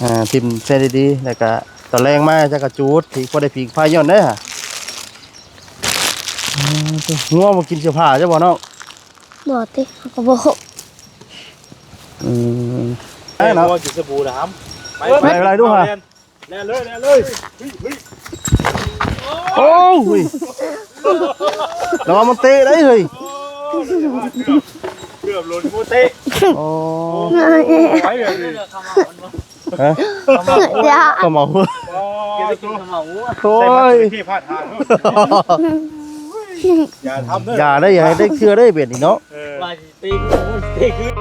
ອ່າ ຖິ້ມໃສ່ດີໆ ແລ້ວກະຕອນແລງມາເຈົ້າກະຈູດ ທີ່ພໍໄດ້ຜິງໄຟຍ້ອນເດ້. ອ່າ ງົວບໍ່ກິນເສື້ອຜ້າເຈົ້າບໍ່ນ້ອງ? ບໍ່ຕິ ເຮົາກໍບໍ່ຮູ້. ອືມ ໄດ້ເນາະ ງົວກິນສະບູລະຫຳ. ໄປ ໄປ ໄປ ໄປດູຫາ. ແລ່ນເລີຍ ແລ່ນເລີຍ. ໂອ້ຍ ລະວັງມັນເຕະໄດ້ເຮີ້ຍ. ເກືອບ ເກືອບ ເກືອບຫຼົ່ນງົວເຕະ. ໂອ້ ໄປເລີຍ. ຮະ? ຂະເໝົາຫົວ. ຂະເໝົາຫົວ. ໂອ້ຍ ໃສ່ມາທີ່ພາດຫານ. ຢ່າທຳເດີ ຢ່າໄດ້ ຢ່າໃຫ້ໄດ້ເທື່ອໄດ້ເບັດນີ້ເນາະ. ເອີ ວ່າຊິຕີຄືນ ຕີຄືນ.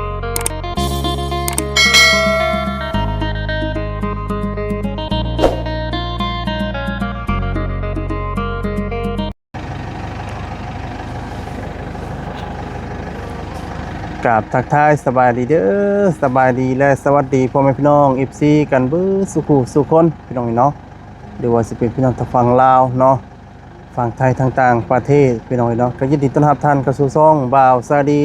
ກາບທັກທາຍສະບາຍດີເດີ ສະບາຍດີ ແລະ ສະຫວັດດີພໍ່ແມ່ພີ່ນ້ອງ ເອັຟຊີ ກັນເບິດສູ່ຄູ່ສູ່ຄົນ ພີ່ນ້ອງເອີຍເນາະ. ຫຼືວ່າຊິເປັນພີ່ນ້ອງທາງຝັ່ງລາວເນາະ ຝັ່ງໄທ ທາງຕ່າງປະເທດ ພີ່ນ້ອງເອີຍເນາະ. ກໍຍິນດີຕ້ອນຮັບທ່ານເຂົ້າສູ່ຊ່ອງບ່າວຊາດີ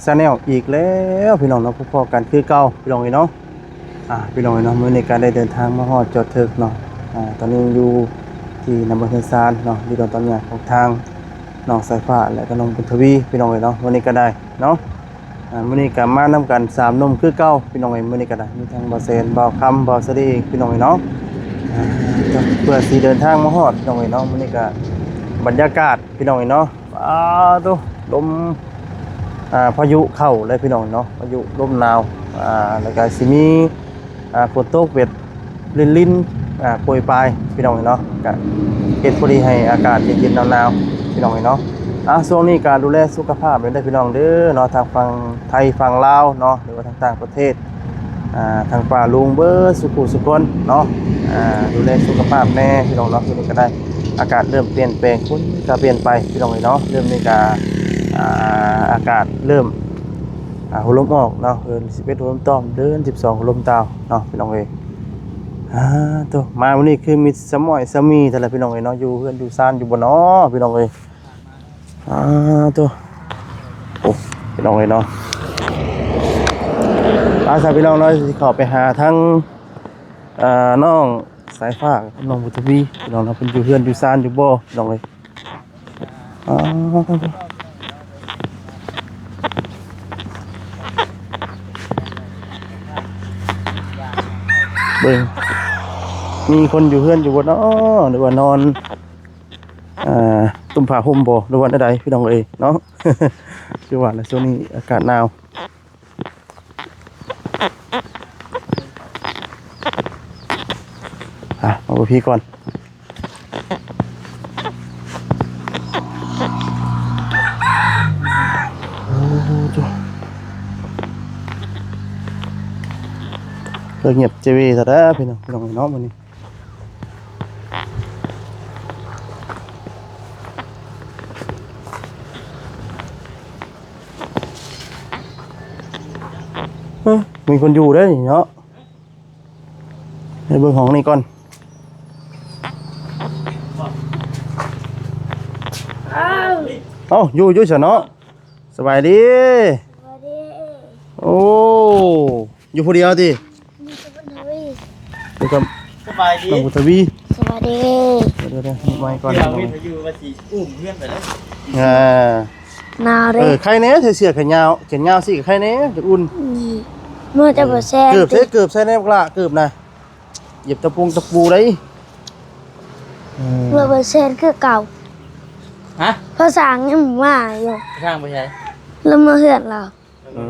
Channel ອີກແລ້ວ ພີ່ນ້ອງເນາະ. ພົບພໍ້ກັນຄືເກົ່າ ພີ່ນ້ອງເອີຍເນາະ. ອ່າ ພີ່ນ້ອງເອີຍເນາະ ມື້ນີ້ກໍໄດ້ເດີນທາງມາຮອດຈອດເຖິງເນາະ. ອ່າ ຕອນນີ້ຢູ່ທີ່ນຳເມືອງເຮືອນຊານເນາະ ຢູ່ດອນຕອນໃຫຍ່ຂອງທາງນ້ອງສາຍຟ້າ ແລະ ກໍນ້ອງບຸນທະວີ ພີ່ນ້ອງເອີຍເນາະ. ມື້ນີ້ກໍໄດ້ເນາະ ອ່າ ມື້ນີ້ກໍມານຳກັນສາມໜຸ່ມຄືເກົ່າ ພີ່ນ້ອງເອີຍ. ມື້ນີ້ກໍໄດ້ມີທັງບ່າວແຊນ ບ່າວຄຳ ບ່າວສະດີ ພີ່ນ້ອງເອີຍເນາະ. ອ່າ ເພື່ອຊິເດີນທາງມາຮອດ ພີ່ນ້ອງເອີຍເນາະ. ມື້ນີ້ກໍບັນຍາກາດ ພີ່ນ້ອງເອີຍເນາະ ອາໂຕ ລົມ ອ່າ ພາຍຸເຂົ້າເລີຍ ພີ່ນ້ອງເນາະ. ພາຍຸລົມໜາວ ອ່າ ແລ້ວກໍຊິມີ ອ່າ ຝົນຕົກແບບລິນໆ ອ່າ ໂປຍປາຍ ພີ່ນ້ອງເນາະ. ກະເຮັດພໍດີໃຫ້ອາກາດເຢັນໆ ໜາວໆ ພີ່ນ້ອງເນາະ. ອ່າ ຊ່ວງນີ້ກະດູແລສຸຂະພາບເດີ ພີ່ນ້ອງເດີເນາະ ທາງຝັ່ງໄທ ຝັ່ງລາວເນາະ ຫຼືວ່າທາງຕ່າງປະເທດ ອ່າ ທາງປ້າລຸງເບິດສູ່ຜູ້ສູ່ຄົນເນາະ. ອ່າ ດູແລສຸຂະພາບແດ່ ພີ່ນ້ອງເນາະ. ມື້ນີ້ກະໄດ້ ອາກາດເລີ່ມປ່ຽນແປງ ຝົນກະປ່ຽນໄປ ພີ່ນ້ອງເອີຍເນາະ. ເລີ່ມນີ້ກະ ອ່າ ອາກາດເລີ່ມ ອ່າ ຫົວລົມອອກເນາະ ເດືອນສິບເອັດຫົວລົມຕອມ ເດືອນສິບສອງຫົວລົມຕາວເນາະ ພີ່ນ້ອງເອີຍ. ອ່າ ໂຕ ມາມື້ນີ້ຄືມີສະໝ້ອຍສະໝີ່ແທ້ລະ ພີ່ນ້ອງເອີຍເນາະ. ຢູ່ເຮືອນຢູ່ຊານຢູ່ບໍ່ນໍ ພີ່ນ້ອງເອີຍ. ອ່າ ໂຕ ໂອ້ ພີ່ນ້ອງເອີຍເນາະ. ໄປຊະ ພີ່ນ້ອງເນາະ ຊິເຂົ້າໄປຫາທາງ ອ່າ ນ້ອງສາຍຟ້າກັບນ້ອງບຸນທະວີ ພີ່ນ້ອງເນາະ. ເພິ່ນຢູ່ເຮືອນຢູ່ຊານຢູ່ບໍ່ ພີ່ນ້ອງເອີຍ. ອໍ ເບິ່ງ ມີຄົນຢູ່ເຮືອນຢູ່ບໍ່ເນາະ ຫຼືວ່ານອນ ອ່າ ຕຸ້ມຜ້າຫົ່ມບໍ່ ຫຼືວ່າແນວໃດ ພີ່ນ້ອງເອີຍເນາະ. ຄືວ່າແຫຼະ ຊ່ວງນີ້ອາກາດໜາວ. ອ່ະ ມາເບິ່ງພີ້ກ່ອນ. ໂອ້ໂຫ ເລີຍງຽບເຈເວຊະເດີ ພີ່ນ້ອງ ພີ່ນ້ອງເນາະ ມື້ນີ້. ເອີ ມີຄົນຢູ່ເດ້ນີ້ເນາະ. ໄປເບິ່ງຫ້ອງນີ້ກ່ອນ. ເອົ້າ ຢູ່ ຢູ່ຊະເນາະ. ສະບາຍດີ ສະບາຍດີ. ໂອ້ ຢູ່ຜູ້ດຽວຕິ? ຢູ່ກັບ ສະບາຍດີ ນ້ອງບຸນທະວີ. ສະບາຍດີ. ດຽວໆ ໄມ້ກ່ອນ ດຽວວິທະຍຸວ່າຊິອຸ້ມເຮືອນໄປແລ້ວ. ອ່າ ໜາວເດ້. ເອີ ໄຄແດ່ ໃສ່ເສື້ອແຂນຍາວ ແຂນຍາວຊີ້ກະໄຄແດ່ ຈະອຸ່ນ. ອືມ ເມື່ອຈະບໍ່ແຊນ ເກີບໃສ່ ເກີບໃສ່ແດ່ບັກຫຼ້າ ເກີບນະ. ຢຽບຕະປຸງຕະປູໄດ໋. ເອີ ເມື່ອບໍ່ແຊນຄືເກົ່າ. ຮະ? ພາສາງຍັງມາຢູ່. ພາສາງໄປໃສ? ລະເມືອເຮືອນລາວ. ເອີ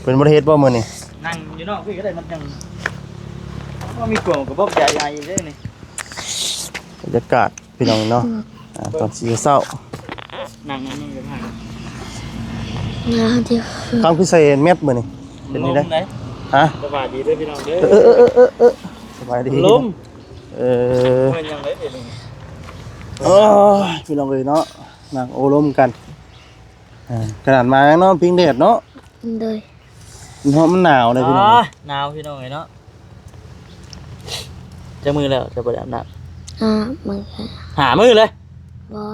ເພິ່ນບໍ່ໄດ້ເຮັດບໍ່ມື້ນີ້? ນັ່ງຢູ່ນອກພີ້ກໍໄດ້ ມັນຍັງ ບໍ່ມີກວງກະບອກໃຫຍ່ໆເດ້ນີ້. ບັນຍາກາດພີ່ນ້ອງເນາະ. ອືມ ອ່າ ຕອນເຊົ້າ ນັ່ງ ນັ່ງຢູ່ຂ້າງ ໜາວດຽວ. ຄຳຄືໃສ່ແມັດມື້ນີ້ ເປັນຈັ່ງໃດ? ຮະ? ສະບາຍດີເດີພີ່ນ້ອງເດີ. ເອີ ເອີ ເອີ ເອີ ສະບາຍດີ ລົມ. ເອີ ແມ່ນຫຍັງເດ້ນີ້? ໂອ້ຍ ພີ່ນ້ອງເອີຍເນາະ ນັ່ງໂອ້ລົມກັນ. ອ່າ ຂະໜາດມາຍັງນອນພິງແດດເນາະ. ໂດຍ ເນາະ ມັນໜາວເດ້ພີ່ນ້ອງ. ອ່າ ໜາວພີ່ນ້ອງເອີຍເນາະ. ຈັກມື້ແລ້ວເຈົ້າບໍ່ໄດ້ອາບນ້ຳ? ອາບມື້ ຫ້າມື້ເລີຍ. ບໍ່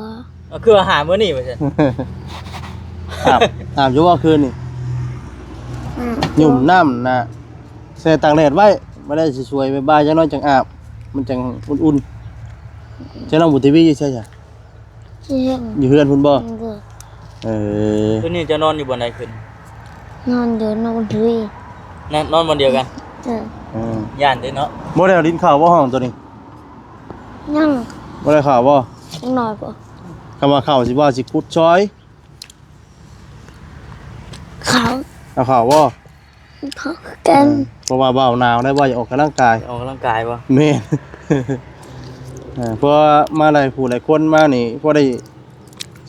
ເອົາ ຄືວ່າຫາມື້ນີ້ວ່າຊັ້ນ. ອາບ ອາບຢູ່ບໍ່ຄືນນີ້? ອາບຢູ່. ຫຍຸ້ມນ້ຳນະ ແຊ່ຕາກແດດໄວ້ ບໍ່ໄດ້ຊິສວຍ ບ່າຍໆ ຈັກໜ້ອຍຈັ່ງອາບ ມັນຈັ່ງອຸ່ນໆ. ໃຊ້ນ້ອງບຸນທະວີຢູ່ໃສຊະ? ຢູ່ເຮືອນ ຢູ່ເຮືອນພຸ້ນບໍ່? ໂດຍ. ເອີ ຄືນນີ້ເຈົ້ານອນຢູ່ບ່ອນໃດຄືນ? ນອນຢູ່ນ້ອງບຸນທະວີ. ນອນ ນອນບ່ອນດຽວກັນ? ເອີ ເອີ ຢ້ານເດ້ເນາະ. ບໍ່ໄດ້ເອົາດິນເຂົ້າບໍ່ຫ້ອງໂຕນີ້? ຍັງ. ບໍ່ໄດ້ເຂົ້າບໍ່? ຍັງໜ້ອຍບໍ່? ຄຳວ່າເຂົ້າຊິວ່າຊິຂຸດຊອຍ. ເຂົ້າ. ເອົາເຂົ້າບໍ່? ເຂົ້າຄືກັນ. ເອີ ເພາະວ່າບ່າວໜາວໄດ້ ບ່າວຢາກອອກກຳລັງກາຍ. ອອກກຳລັງກາຍບໍ່? ແມ່ນ. ເອີ ເພາະວ່າມາຫຼາຍຜູ້ຫຼາຍຄົນມານີ້ ພໍໄດ້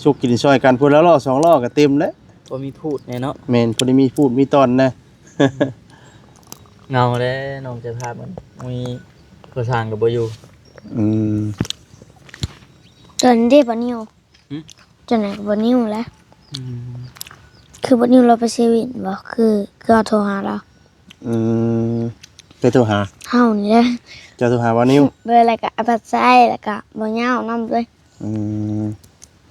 ສຸກກິນຊ່ອຍກັນ ຜູ້ລະລໍ້ສອງລໍ້ກໍເຕັມແລ້ວ. ພໍມີພູດແດ່ເນາະ. ແມ່ນ ພໍໄດ້ມີພູດມີຕອນນະ. ເຫງົາແລ້ວ ນ້ອງເຈົ້າພາບມັນ ມີພໍ່ຊ່າງກໍບໍ່ຢູ່. ອືມ ຕອນເດ້ ບໍ່ນິວ. ຫຶ? ຈັ່ງໃດກໍບໍ່ນິວແຫຼະ. ອືມ ຄືບໍ່ນິວລາວໄປເຊເວັ່ນບໍ່? ຄື ຄືເຮົາໂທຫາລາວ. ອືມ ໄປໂທຫາເຮົານີ້ແຫຼະ. ເຈົ້າໂທຫາບໍ່ນິວ? ເບີ ແລ້ວກໍອາພັດໄຊ ແລ້ວກໍບໍ່ຍາວນຳເລີຍ. ອືມ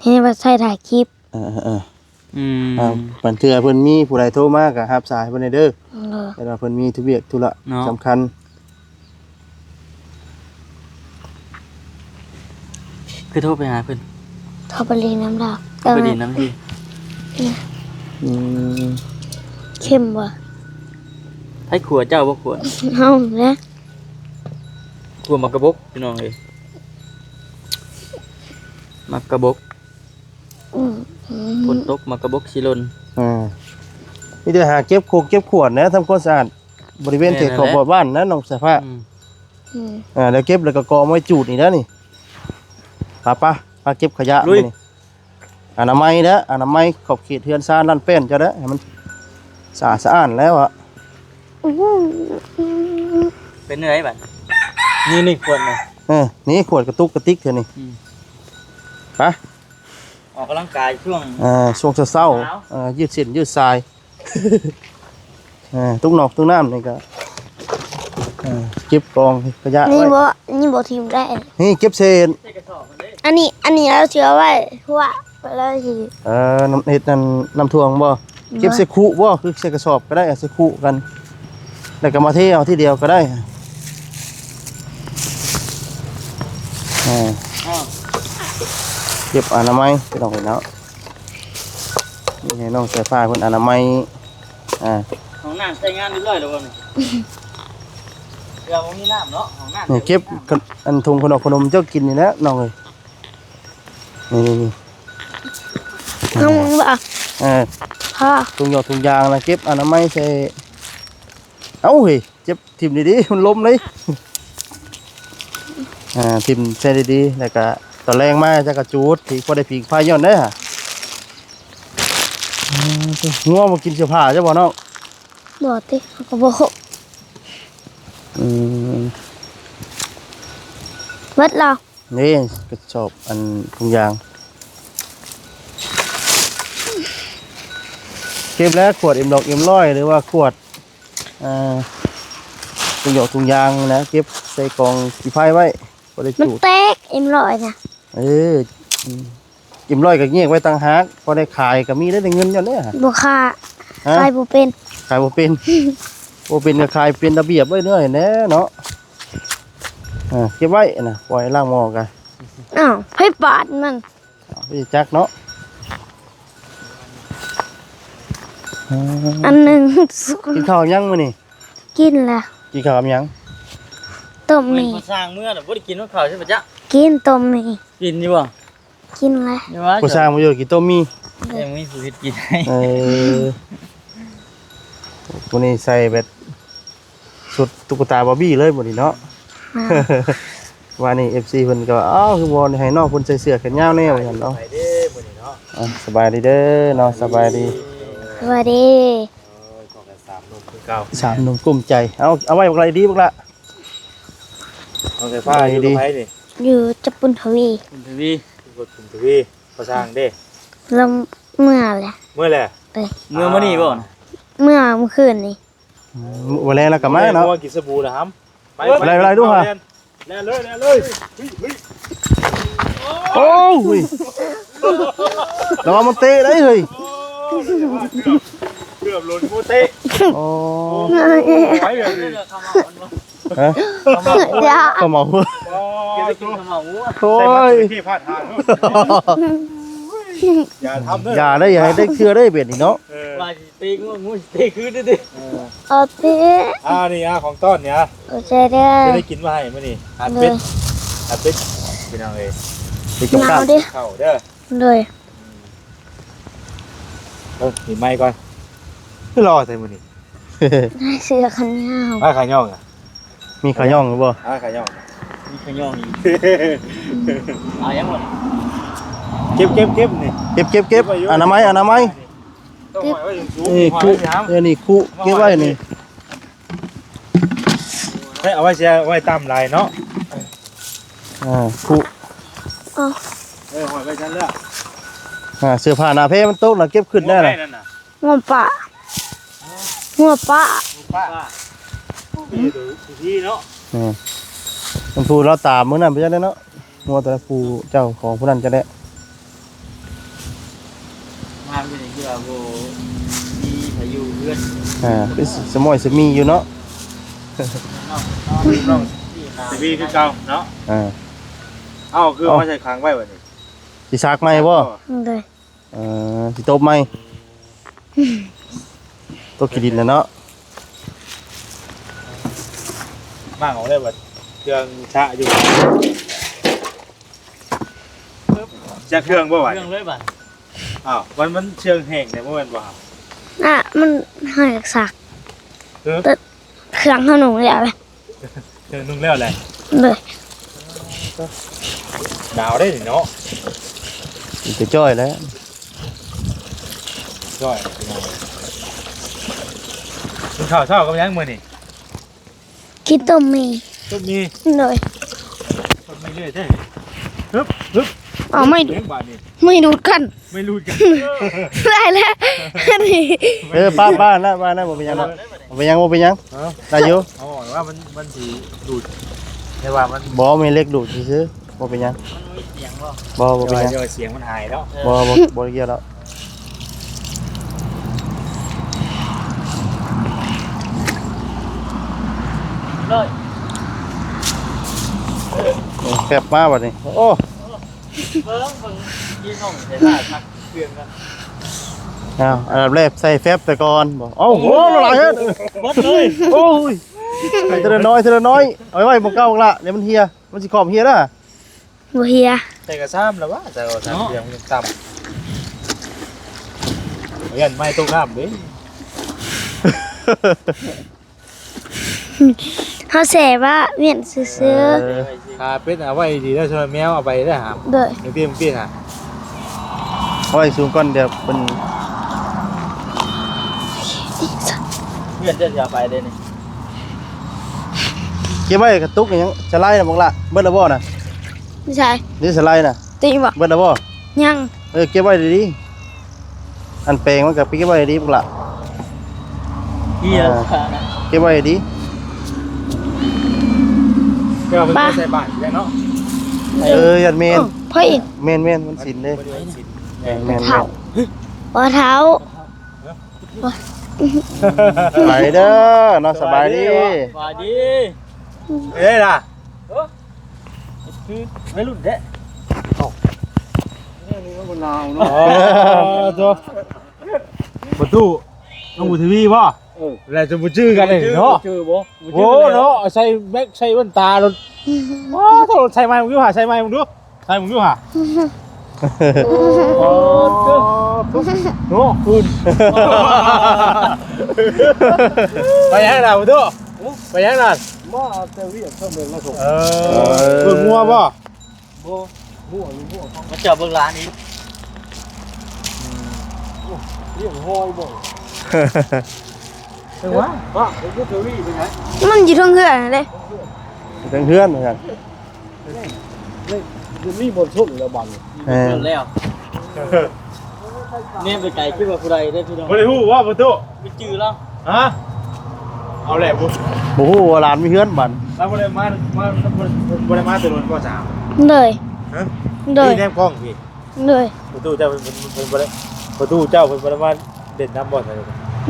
ເຫັນວ່າໃຊ້ຖ່າຍຄລິບ. ເອີໆ ອືມ ບາງເທື່ອເພິ່ນມີຜູ້ໃດໂທມາກໍຮັບສາຍເພິ່ນແດ່ເດີ. ເອີ ແຕ່ວ່າເພິ່ນມີທຸກວຽກທຸລະ ເນາະ ສຳຄັນ. ຄືໂທໄປຫາເພິ່ນ? ໂທໄປຫຼິ້ນນຳລາວ. ໂທໄປຫຼິ້ນນຳທີ່? ອືມ ເຄັມບໍ່? ໃຜຂົ້ວເຈົ້າບໍ່ຂົ້ວ? ເຮົາແຫຼະ. ຂົ້ວໝາກກະບົກ ພີ່ນ້ອງເອີຍ ໝາກກະບົກ. ອືມ ຝົນຕົກໝາກກະບົກຊິຫຼົ່ນ. ເອີ ມີແຕ່ຫາເກັບໂຄກເກັບຂວດນະ ທຳຄວາມສະອາດບໍລິເວນເຂດຂອບ ແມ່ນແຫຼະ ຂອບບ້ານນະ ນ້ອງສາຍຟ້າ. ອືມ ອືມ ອ່າ ແລ້ວເກັບແລ້ວກໍກອງໄວ້ຈູດນີ້ນະນີ້. ປະ ປະ ປະເກັບຂະຫຍະມື້ນີ້. ອະນາໄມເດີ ອະນາໄມຂອບເຂດເຮືອນຊານຮ້ານແປ້ນເຈົ້າເດີ ໃຫ້ມັນສະອາດສະອ້ານແລ້ວອະ. ເປັນຈັ່ງໃດບັດນີ້? ນີ້ຂວດນະ. ເອີ ນີ້ຂວດກະຕຸກກະຕິກເທື່ອນີ້. ອືມ ໄປ ອອກກຳລັງກາຍຊ່ວງ ເອີ ຊ່ວງເຊົ້າໆ ເອີ ຍືດເສັ້ນຍືດສາຍ. ເອີ ຕຸກນອກຕຸກນ້ຳນີ້ກໍ ເອີ ເກັບກອງຂະຫຍະໄວ້. ນີ້ບໍ່ ນີ້ບໍ່ຖິ້ມໄດ້. ນີ້ເກັບໃສ່ ອັນນີ້ ອັນນີ້ລາວຊິເອົາໄວ້ຫົວ ລາວຊິ ເອີ ນ້ຳ ເຮັດນັ້ນ ນ້ຳຖ້ວມບໍ່? ບໍ່ ເກັບໃສ່ຄຸບໍ່? ຄືໃສ່ກະສອບກໍໄດ້ ໃສ່ຄຸກັນ ແລ້ວກໍມາເທເອົາທີດຽວກໍໄດ້. ເອີ ເກັບອະນາໄມ ພີ່ນ້ອງເອີຍເນາະ. ນີ້ໃຫ້ນ້ອງສາຍຟ້າເພິ່ນອະນາໄມ. ອ່າ ຫ້ອງນ້ຳໃຊ້ງານຮຽບຮ້ອຍແລ້ວບໍ່ນີ້? ເພື່ອບໍ່ມີນ້ຳເນາະ ຫ້ອງນ້ຳ. ນີ້ເກັບ ອັນ ຖົງຂະໜົມຂະໜົມເຈົ້າກິນນີ້ແຫຼະນ້ອງເອີຍ. ນີ້ໆໆ ເອົາບໍ່? ເອີ ຖົງຢອກຖົງຢາງນະ ເກັບອະນາໄມໃສ່. ເອົ້າ ເຮີ້ຍ ເຈັບ ຖິ້ມດີໆ ມັນລົ້ມເລີຍ. ອ່າ ຖິ້ມໃສ່ດີໆ ແລ້ວກະຕອນແລງມາຈະກະຈູດ ທີ່ພໍໄດ້ຜິງໄຟຍ້ອນເດີ. ງົວບໍ່ກິນເສື້ອຜ້າເຈົ້າບໍ່ນ້ອງ? ບໍ່ຕິ ເຮົາກໍບໍ່ຮູ້. ອືມ ເບິດແລ້ວ. ນີ້ກະສອບ ອັນ ຖົງຢາງ ເກັບແລ້ວ ຂວດເອັມດອກເອັມຮ້ອຍ ຫຼືວ່າຂວດ ອ່າ ຖົງຢອກຖົງຢາງນະ ເກັບໃສ່ກອງຂີ້ໄຟໄວ້ ບໍ່ໄດ້ຈູດ. ມັນແຕກ ເອັມຮ້ອຍນະ. ເອີ ອືມ ເອັມຮ້ອຍກໍແຍກໄວ້ຕ່າງຫາກ ພໍໄດ້ຂາຍກໍມີໄດ້ເງິນຍ້ອນເດ້. ບໍ່ຂາຍ ຮະ? ຂາຍບໍ່ເປັນ ຂາຍບໍ່ເປັນ. ບໍ່ເປັນກໍຂາຍເປັນລະບຽບໄວ້ເດີ ແນ່ເນາະ. ອ່າ ເກັບໄວ້ນະ ປ່ອຍລ້າງໝໍ້ກະ. ອ້າວ ໃຜປາດມັນ? ອ້າວ ບໍ່ຈັກເນາະ. ອັນໜຶ່ງ ກິນເຂົ້າຫຍັງມື້ນີ້? ກິນລະ. ກິນເຂົ້າກັບຫຍັງ? ຕົ້ມໝີ່. ຜູ້ຊ່າງເມືອນະ ບໍ່ໄດ້ກິນນຳເຂົ້າໃຊ່ປະຈະ? ກິນຕົ້ມໝີ່. ກິນຢູ່ບໍ່? ກິນແລ້ວ. ຜູ້ຊ່າງບໍ່ຢູ່ ກິນຕົ້ມໝີ່. ແຕ່ບໍ່ມີຜູ້ເຮັດກິນໃຫ້. ເອີ ມື້ນີ້ໃສ່ແບບຊຸດຕຸກກະຕາບາບີເລີຍມື້ນີ້ເນາະ. ອ່າ ວ່ານີ້ ເອັຟຊີ ເພິ່ນກໍວ່າ ອ້າວ ຄືບໍ່ໃຫ້ນ້ອງເພິ່ນໃສ່ເສື້ອແຂນຍາວແດ່ ວ່າຊັ້ນເນາະ. ອ່າ ສະບາຍດີເດີເນາະ ສະບາຍດີ ສະບາຍດີ. ສາມໜຸ່ມຄືເກົ່າ ສາມໜຸ່ມກຸ້ມໃຈ. ເອົາ ເອົາໄວ້ບັກຫຼາຍດີບັກຫຼາ. ນ້ອງສາຍຟ້າຢູ່ກັບໃຜນີ້? ຢູ່ກັບບຸນທະວີ. ບຸນທະວີ ບຸນທະວີ. ພໍ່ຊ່າງເດ້? ລາວເມືອແຫຼະ. ເມືອແລ້ວ? ເອີ ເມືອມື້ນີ້ບໍ່? ເມືອມື້ຄືນນີ້. ອືມ ມື້ແລງລາວກໍມາເນາະ. ກິນສະບູລະຫຳ. ໄປ ໄປ ໄປ ໄປດູຫາ. ແລ່ນເລີຍ ແລ່ນເລີຍ. ໂອ້ຍ ລະວັງມັນເຕະໄດ້ເຮີ້ຍ. ເກື ເກືອບໂດນໝູເຕະ. ໂອ້ ໄປເລີຍ. ຮະ? ເຂົ້າມາຫົວ. ໂອ້ຍ ໂອ້ຍ ໃສ່ມາທີ່ພາດຫາງ. ຢ່າທຳເດີ ຢ່າໄດ້ ຢ່າໃຫ້ໄດ້ເທື່ອໄດ້ເບັດນີ້ເນາະ. ເອີ ວ່າຊິເຕະງວງ ງວງຊິເຕະຄືນເດ້. ເອີ ໂອເຄ ອ່າ ນີ້ ອ່າ ຂອງຕ້ອນນີ້ ອ່າ ໂອເຄເດີ ຊິໄດ້ກິນມາໃຫ້ມື້ນີ້. ອາເປັດ ໂດຍ ອາເປັດ ພີ່ນ້ອງເອີຍ ເປັດກັບ ໜາວເດ້ ເຂົ້າເດີ. ໂດຍ ເອີ ປີໃໝ່ກ່ອນ ຄືຫຼໍ່ແທ້ມື້ນີ້. ເສື້ອຂາຍາວ ຜ້າຂາຍອງ ອ່ະ ມີຂາຍອງຢູ່ບໍ່? ອ່າ ຂາຍອງ ມີຂາຍອງຢູ່. ເອົາຫຍັງບໍ່? ເກັບ ເກັບ ເກັບນີ້ ເກັບ ເກັບ ເກັບ ເກັບໄວ້ຢູ່ ອະນາໄມ ອະນາໄມ. ເກັບ ນີ້ຄຸ ເອີ ນີ້ຄຸ ເກັບໄວ້ນີ້. ເອີ ເອົາໄວ້ເສຍ ເອົາໄວ້ຕຳລາຍເນາະ. ອ່າ ຄຸ ເອົາ ເອີ ຫ້ອຍໄວ້ຊັ້ນເລີຍ. ອ່າ ເສື້ອຜ້າໜ້າແພມັນຕົກນະ ເກັບຂຶ້ນໄດ້ນະ. ງົວປ່າ ງົວປ່າ ງົວປ່າ ອືມ ດີເນາະ. ແມ່ນ ມັນຜູ້ລາວຕາມມື້ນັ້ນໄປຈັ່ງໃດເນາະ. ງົວແຕ່ຜູ້ເຈົ້າຂອງຜູ້ນັ້ນຈະໄດ້ ມາມື້ນີ້ຄືວ່າບໍ່ມີພາຍຸເຮືອນ ອ່າ ເປັນສະໝ້ອຍສະມີຢູ່ເນາະ. ນ້ອງ ນ້ອງ ສະມີຄືເກົ່າເນາະ. ອ່າ ເອົ້າ ຄືເອົາມາໃສ່ຂັງໄວ້ບັດນີ້ ຊິສັກໃໝ່ບໍ່? ໂດຍ ເອີ ຊິຕົບໃໝ່ ຕົບຂີ້ດິນນະເນາະ. ມາເອົາໄດ້ບັດ ເຄື່ອງຊະຢູ່ ຈັກເຄື່ອງບໍ່ຫວາ? ເຄື່ອງເລີຍບັດ. ອ້າວ ມັນ ມັນເຊື່ອງແຫ້ງແທ້ບໍ່ແມ່ນບໍ່? ອ່ະ ມັນໃຫ້ສັກ ເອີ ແຕ່ເຄື່ອງເຮົານຸ່ງແລ້ວ. ເອີ ນຸ່ງແລ້ວແຫຼະ. ໂດຍ ໜາວເດ້ນີ້ເນາະ. ມັນຈະຈ່ອຍແລ້ວ ຈ່ອຍ. ກິນເຂົ້າເຊົ້າກັບຫຍັງມື້ນີ້? ກິນຕົ້ມໝີ່. ຕົ້ມໝີ່. ໂດຍ ຕົ້ມໝີ່ເລື້ອຍເດ້. ຮຶບ ຮຶບ ເອົາໄມ້ດູດ ຫຍັງບາດນີ້? ໄມ້ດູດກັນ ໄມ້ດູດກັນ. ໄດ້ແລ້ວນີ້. ເອີ ປະ ປະ ລະ ປະ ລະ ບໍ່ເປັນຫຍັງດອກ ບໍ່ເປັນຫຍັງ ບໍ່ເປັນຫຍັງ. ຮະ? ໄດ້ຢູ່. ອໍ ວ່າມັນ ມັນຊິດູດ ແຕ່ວ່າມັນ ບໍ່ ແມ່ນເຫຼັກດູດຊື່ໆ ບໍ່ເປັນຫຍັງ. ມັນມີສຽງບໍ່? ບໍ່ ບໍ່ເປັນຫຍັງ ແຕ່ວ່າສຽງມັນຫາຍແລ້ວ. ບໍ່ ບໍ່ ບໍ່ໄດ້ກ່ຽວດອກ. ເລີຍ ແຟບມາບັດນີ້. ໂອ້ ເບິ່ງ ເບິ່ງ ພີ່ນ້ອງໃສ່ລາດ ເຄື່ອງກັນ. ອ້າວ ອັນດັບແລກໃສ່ແຟບໄປກ່ອນບໍ່? ເອົ້າ ໂອ້ ໂອ້ ຫຼາຍແຮງ ເບິດເລີຍ. ໂອ້ຍ ໃສ່ເທື່ອລະນ້ອຍ ເທື່ອລະນ້ອຍ. ເອົາໄວ້ໝ່ອງເກົ່າລະ ດຽວມັນເຫ່ຍ ມັນຊິຂອບເຫ່ຍນະ. ບໍ່ເຫ່ຍ ໃສ່ກະຊາມລະວະ ໃສ່ກະຊາມ ເນາະ ເຄື່ອງມັນຕ່ຳ. ຢ້ານໄມ້ຕົກນ້ຳເດ້. ເຮົາແຊ່ວ່າມ້ຽນຊື່ໆ. ເອີ ຂ້າເປັດເອົາໄວ້ດີໆເດີ ສ່ວນແມວເອົາໄປເດີຫາມ. ໂດຍ ເປັນເປັນຫາ ເອົາໄວ້ສູງກ່ອນ ດຽວເພິ່ນ ເພື່ອນເຈົ້າຊິເອົາໄປເດ້ນີ້. ເກັບໄວ້ກະຕຸກຫຍັງ ສະໄລນະບັກຫຼ້າ ເບິດແລ້ວບໍ່ນະ? ໃສ? ນີ້ສະໄລນະ ຕິບໍ່? ເບິດແລ້ວບໍ່? ຍັງ. ເອີ ເກັບໄວ້ດີໆ ອັນແປງມັນກະໄປເກັບໄວ້ດີໆ ບັກຫຼ້າ. ເອີ ເກັບໄວ້ດີໆ. ແຕ່ວ່າເພິ່ນໃສ່ບາດແລ້ວເນາະ. ເອີ ຢ້ານແມ່ນ. ເອີ ເພິ່ນ ແມ່ນໆ ວັນສິນເດ້. ແມ່ນໆ ເຖົ້າ ບໍ່ເຖົ້າ. ໄປເດີເນາະ ສະບາຍດີ ສະບາຍດີ. ເອີຍລະ ຄືໄວລຸ້ນແທ້. ເອົ້າ ນີ້ມັນບໍ່ໜາວເນາະ. ອໍ ໂທ້ ປະຕູ ນ້ອງບຸນທະວີບໍ່? ເອີ ແລ້ວຈະບໍ່ຈື່ກັນເລີຍເນາະ. ບໍ່ຈື່ບໍ່? ໂອ້ ເນາະ ໃສ່ແມັກ ໃສ່ແວ່ນຕາໂລດ. ວ້າ ໂທ້ ໃສ່ໃໝ່ເບິ່ງດູຫາ ໃສ່ໃໝ່ເບິ່ງດູ. ໃສ່ມຶງຢູ່ຫາ. ໂອ້ ໂອ້ ໂອ້ ໂອ້ ໂອ້ ໄປຫຍັງລະ ປະຕູ? ໄປຫຍັງລະ? ມາແຕ່ວຽກເທົ່ານັ້ນລະ. ເອີ ເບິ່ງງົວບໍ່? ບໍ່ ງົວຢູ່ ງົວເຂົາ ມາຈອດເບິ່ງຫຼານອີກ. ອືມ ໂອ້ ລ້ຽງຫອຍບໍ່? ເອີ ວ່າ ວ່າ ເບິ່ງເທື່ອວີໄປໃສ? ມັນຢູ່ເທິງເຮືອນຫັ້ນເດ້ ເທິງເຮືອນວ່າຊັ້ນ. ນີ້ ນີ້ ນີ້ມີບ່ອນຊົນແລ້ວບັດນີ້. ເອີ ຊົນແລ້ວ. ແນມໄປໄກຄືວ່າຜູ້ໃດເດ້ພີ່ນ້ອງ. ບໍ່ໄດ້ຮູ້ວ່າປະຕູ ບໍ່ຈື່ລາວ. ຮະ? ເອົາແຫຼະ ບໍ່ ບໍ່ຮູ້ວ່າຫຼານມີເຮືອນບັດ. ລາວບໍ່ໄດ້ມາ ມາ ບໍ່ໄດ້ມາແຕ່ດົນບໍ່ສາວ? ໂດຍ. ຮະ? ໂດຍ. ນີ້ແນມກ້ອງພີ້. ໂດຍ. ປະຕູເຈົ້າເພິ່ນ ເພິ່ນ ເພິ່ນບໍ່ໄດ້ ປະຕູເຈົ້າເພິ່ນບໍ່ໄດ້ມາເລ່ນນຳບໍ່? ໂດຍ.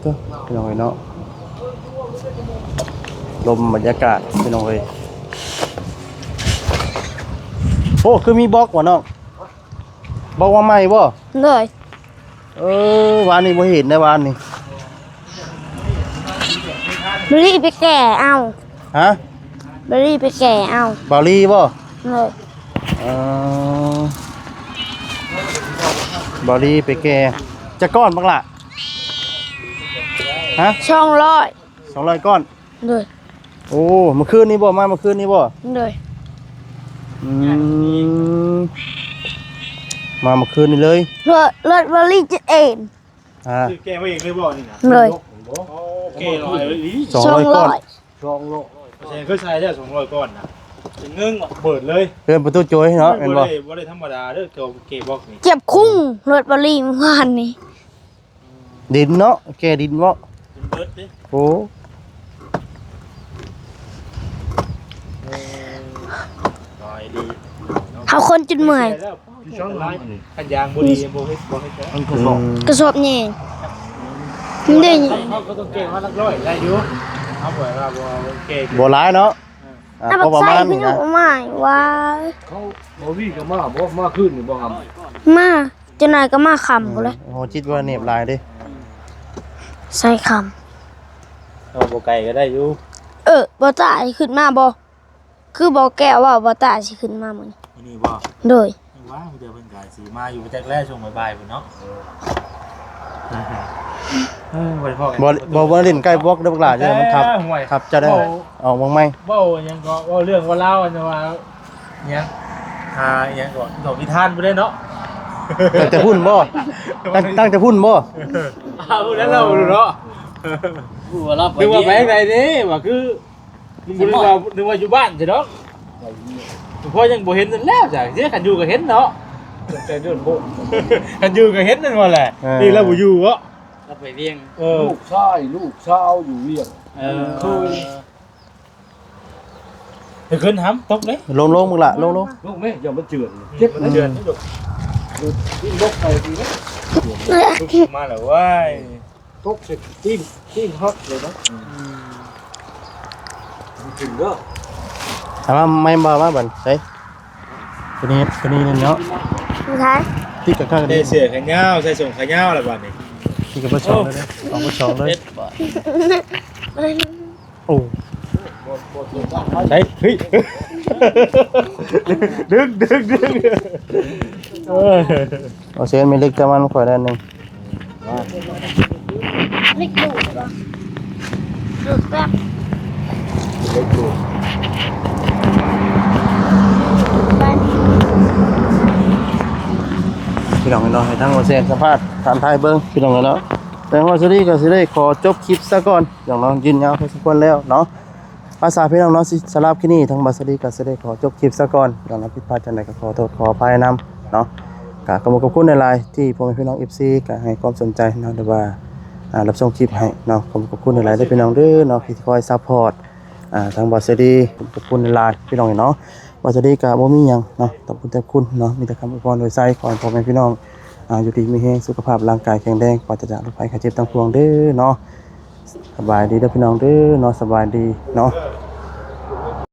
ເດີພີ່ນ້ອງເອີຍເນາະ ລົມບັນຍາກາດພີ່ນ້ອງເອີຍ. ໂອ້ ຄືມີບລັອກຫວານ້ອງ? ບລັອກມາໃໝ່ບໍ່? ໂດຍ. ເອີ ວານນີ້ບໍ່ເຫັນໄດ໋ ວານນີ້. ບາວລີໄປແກ່ເອົາ. ຮະ? ບາວລີໄປແກ່ເອົາ. ບາວລີບໍ່? ໂດຍ. ເອີ ບາວລີໄປແກ່. ຈັກກ້ອນບັກຫຼ້າ? ຮະ? ສອງຮ້ອຍ. ສອງຮ້ອຍກ້ອນ. ໂດຍ. ໂອ້ ມື້ຄືນນີ້ບໍ່? ມາມື້ຄືນນີ້ບໍ່? ໂດຍ. ອືມ ມາມື້ຄືນນີ້ເລີຍ. ລົດ ລົດບາວລີຈະເອັນ. ອ່າ ຊື້ແກ່ມາເອງເລີຍບໍ່ນີ້ນະ? ໂດຍ. ໂອ້ ແກ່ຫຼາຍອີ່ຫຼີ ສອງຮ້ອຍກ້ອນ. ສອງຮ້ອຍ. ແສນເຄີຍໃສ່ແລ້ວ ສອງຮ້ອຍກ້ອນນະ ເປັນເງິນບໍ່? ເປີດເລີຍ ເຮືອນປະຕູໂຈຍເນາະ ແມ່ນບໍ່? ບໍ່ໄດ້ ບໍ່ໄດ້ທຳມະດາເດີ ເຈົ້າແກ່ບລັອກນີ້. ເຈັບຄຸງລົດບາວລີມື້ວານນີ້. ດິນເນາະ ແກ່ດິນເນາະ ດິນເບິດເດ້. ໂອ້ ເອີ ຫຼາຍດີເນາະ ເຮົາຄົນຈົນເມື່ອຍ. ຄັນຢາງບໍ່ດີ ບໍ່ເຮັດ ບໍ່ເຮັດ. ອືມ ກະສອບໃຫຍ່ ມັນໄດ້ ເຮົາກໍຕ້ອງແກ່ມາຫຼັກຮ້ອຍໄດ້ຢູ່ ເຮົາບໍ່ວ່າບໍ່ແກ່ ບໍ່ຫຼາຍເນາະ. ເອີ ອ່າ ເອົາ ພໍປະມານນີ້ນະ ບັກໄຊຄືຢູ່ໝາຍວ່າ ເຂົາ ບໍ່ວີກໍມາບໍ່? ມາຄືນນີ້ບໍ່ຫຳ? ມາ ຈັກໜ້ອຍກໍມາຄ່ຳພຸ້ນແຫຼະ. ເອີ ໂຫ ຈິດວ່າເໜບຫຼາຍເດ້ ໃສ່ຄ່ຳ. ເອົາ ບໍ່ໄກກໍໄດ້ຢູ່. ເອີ ບໍ່ຕາຊິຂຶ້ນມາບໍ່? ຄືບໍ່ແກ້ວເວົ້າ ບໍ່ຕາຊິຂຶ້ນມາມື້ນີ້. ມື້ນີ້ບໍ່? ໂດຍ. ວ່າເດີ ເພິ່ນກໍຊິມາຢູ່ຈັກແລ້ວ ຊ່ວງບ່າຍໆພຸ້ນເນາະ. ເອີ ບໍ່ໄດ້ພໍ້ກັນ ບໍ່ ບໍ່ ບໍ່ຫຼິ້ນໃກ້ບລັອກເດີບັກຫຼ້າ ເດີມັນທັບ ທັບຈະໄດ້ ເວົ້າ ອອກວາງໃໝ່. ເວົ້າຫຍັງກໍ ເວົ້າເລື່ອງເວົ້າລາວ ອັນວ່າຫຍັງ ອ່າ ຫຍັງກໍ ດອກນິທານບໍ່ໄດ້ເນາະ. ຕັ້ງແຕ່ພຸ້ນບໍ່? ຕັ້ງ ຕັ້ງແຕ່ພຸ້ນບໍ່? ອ່າ ພຸ້ນແລ້ວເນາະ ເນາະ. ຮູ້ວ່າລາວໄປ ຄືວ່າໄປທາງໃດເດ້ ວ່າຄື ນຶກວ່າ ນຶກວ່າຢູ່ບ້ານຊິດອກ. ພໍ່ຍັງບໍ່ເຫັນນັ້ນແລ້ວຈ້ະ ເດ້ ຄັນຢູ່ກໍເຫັນເນາະ. ຕັ້ງແຕ່ເດືອນຫົກ ຄັນຢູ່ກໍເຫັນນັ້ນວ່າແຫຼະ. ເອີ ນີ້ລາວບໍ່ຢູ່ເນາະ ລາວໄປວຽງ. ເອີ ລູກຊາຍ ລູກສາວຢູ່ວຽງ. ເອີ ໄປຂຶ້ນຫຳຕົກເດ້ ລົງໆ ບັກຫຼ້າ ລົງໆ ລົງແມ່ ຢ່າມາເຈື່ອນ ເຈັບ ມັນເຈື່ອນ ລົງໄປດີເດ້. ມາແລ້ວເວີຍ. ຕົກໃສ່ຕີນ ຕີນຫັກເລີຍເນາະ. ອືມ ຂຶ້ນເດີ ເອົາມາໃໝ່ບໍ່ ມາບັດໃສ່ ຕົວນີ້ ຕົວນີ້ເນາະ. ໃສ່ ຕິດກັບຂ້າງ ໃສ່ເສື້ອຂາຍາວ ໃສ່ສົ້ງຂາຍາວແລ້ວບັດນີ້ ຕິດກັບເບີສອງເລີຍເດ້ ເອົາເບີສອງເລີຍ. ໂອ້ ໃສ່ ເຮີ້ຍ ດຶງ ດຶງ ດຶງ ເອີ. ເອົາເຊນ ມີເຫຼັກຈຳມັນຂ້ອຍແດ່ໜຶ່ງ. ເຫຼັກດູດບໍ່? ດູດແປັບ ເຫຼັກດູດ. ພີ່ນ້ອງເນາະ ໃຫ້ທາງເອົາເຊນສຳພາດຖາມໄທເບິ່ງ ພີ່ນ້ອງເນາະ. ແຕ່ວ່າສາວດີກໍຊິໄດ້ຂໍຈົບຄລິບຊະກ່ອນ ພີ່ນ້ອງເນາະ ຍືນຍາວພໍສົມຄວນແລ້ວເນາະ. ອາສາພີ່ນ້ອງເນາະ ຊິ ສຳລັບຄລິບນີ້ ທາງບ່າວສາລີກໍຊິໄດ້ຂໍຈົບຄລິບຊະກ່ອນເນາະ. ຜິດພາດຈັ່ງໃດກໍຂໍໂທດຂໍອະໄພນຳເນາະ. ກໍຂອບຄຸນຂອບຄຸນຫຼາຍໆ ທີ່ພໍ່ແມ່ພີ່ນ້ອງເອັຟຊີກໍໃຫ້ຄວາມສົນໃຈເນາະ ຫຼືວ່າ ອ່າ ຮັບຊົມຄລິບໃຫ້ເນາະ. ຂອບຄຸນຂອບຄຸນຫຼາຍໆເດີພີ່ນ້ອງເດີເນາະ ທີ່ຄອຍຊັບພອດ ອ່າ ທາງບ່າວສາລີ. ຂອບຄຸນຫຼາຍໆ ພີ່ນ້ອງເນາະ. ບ່າວສາລີກໍບໍ່ມີຫຍັງເນາະ ຕອບແທນຄຸນເນາະ ມີແຕ່ຄຳອວຍພອນອວຍໄຊ ຂໍໃຫ້ພໍ່ແມ່ພີ່ນ້ອງ ອ່າ ຢູ່ດີມີແຮງ ສຸຂະພາບຮ່າງກາຍແຂງແຮງ ປາສຈາກໂລກໄພໄຂ້ເຈັບທັງປວງເດີເນາະ. ສະບາຍດີເດີພີ່ນ້ອງເດີເນາະ ສະບາຍດີເນາະ.